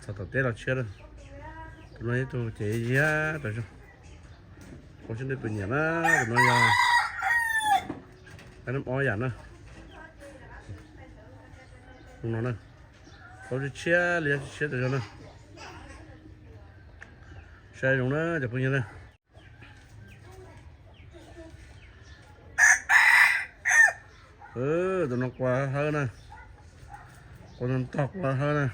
Txog tom teb los tshiab na. Tus no yog tus ces yog tus zoo, ua siab ntev pw nyiam na. Tus no yog qaib nab ob yam na. Tus no na, qaib tshiab tshiab li tshiab tus zoo na. Saib zoo na cov phooj ywg na. Tus no qua hawb na, qua ntog qua hawb na,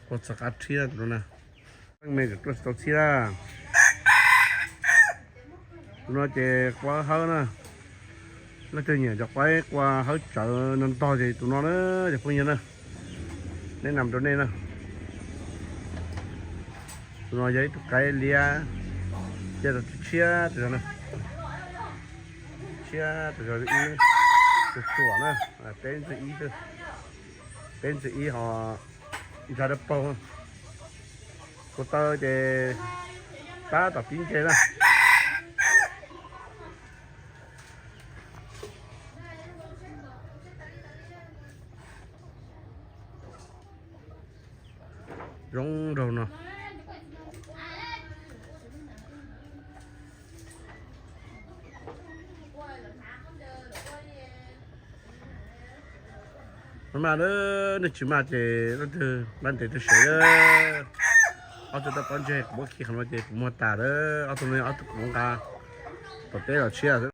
qua txog qab rhiab tus no na. Leej me tseem tuaj tsis tau txhib na. Tus no ces qua hawb na. Leej twg nyiam cov qaib qua hawb tsawv ntog ntog ces tus no na cov phooj ywg na. Neb nam rau nej na. Tus no yog ib tug qaib liab, cia rau tshiab tus zog na. Tshiab tus zog ib, tus tsuam na, peb ntxwg ib, peb ntxwg ib ho ntsa dawb paug. Kuv taw ces tab tom pib ntse na. Zoo nraug no. Maj maj, nej tsis maj ces leej twg npaj ntes tuaj sev lawm. Ob tug toj pob ntseg kuv muab khi qhov no ces kuv muag tas lawm. Ob tug no ob tug kuv muab nqa tom teb los tshiab xwb.